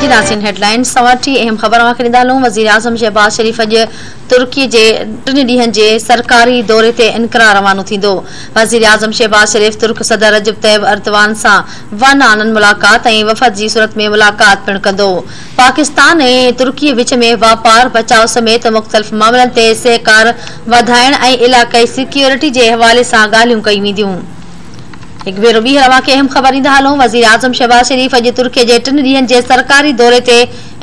جي ناظرين هيڊلائنز سان وٺي اهم خبر اوهان کي ڏيندا هلون وزيراعظم شهباز شريف اڄ ترڪي جي ٽن ڏينهن جي سرڪاري دوري تي انقره روانو ٿيندو وزيراعظم شهباز شريف ترڪ صدر رجب طيب اردوان سان ون آن ون ملاقات ۽ وفد جي صورت ۾ ملاقات پڻ ڪندو پاڪستان ۽ ترڪي وچ ۾ واپار، بچاء سميت مختلف معاملن تي سهڪار وڌائڻ ۽ علائقائي سيڪيورٽي جي حوالي سان ڳالهيون ڪيون وينديون. هڪ ڀيرو ٻيهر اوهان کي اهم خبر ڏيندا هلون، وزيراعظم شهباز شريف اڄ ترڪي جي ٽن ڏينهن جي سرڪاري دوري تي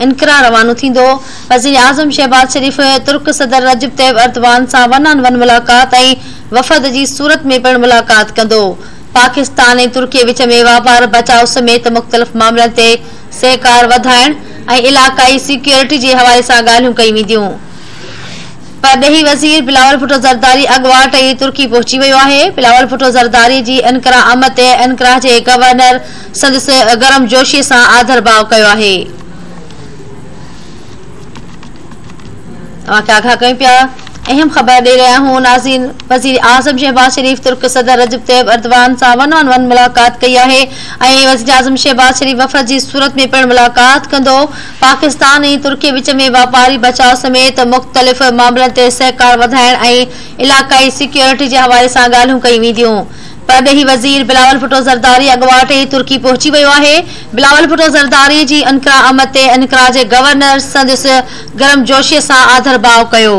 انقره روانو ٿيندو. وزيراعظم شهباز شريف ترڪ صدر رجب طيب اردوان سان ون آن ون ملاقات ۽ وفد جي صورت ۾ پڻ ملاقات ڪندو. پاڪستان ۽ ترڪي وچ ۾ واپار، بچاء سميت مختلف معاملن تي سهڪار وڌائڻ ۽ علائقائي سيڪيورٽي جي حوالي سان ڳالهيون ڪيون وينديون. پرڏيهي وزير بلاول ڀٽو زرداري اڳواٽ ئي ترڪي پهچي ويو آهي. بلاول ڀٽو زرداري جي انقره آمد تي انقره جي گورنر سندس گرمجوشي سان آڌرڀاء ڪيو آهي. اوهان کي آگاهه ڪيون پيا اهم خبر ڏئي رهيا آهيون ناظرين وزير اعظم شهباز شريف ترڪ صدر رجب طيب اردوان سان ون آن ون ملاقات ڪئي آهي ۽ وزير اعظم شهباز شريف وفد جي صورت ۾ پڻ ملاقات ڪندو پاڪستان ۽ ترڪي وچ ۾ واپاري بچاء سميت مختلف معاملن تي سهڪار وڌائڻ ۽ علائقائي سيڪيورٽي جي حوالي سان ڳالهيون ڪيون وينديون پرڏيهي وزير بلاول ڀٽو زرداري اڳواٽ ئي ترڪي پهچي ويو آهي. بلاول ڀٽو زرداري جي انقره آمد تي انقره جي گورنر سندس گرمجوشي سان آڌرڀاء ڪيو.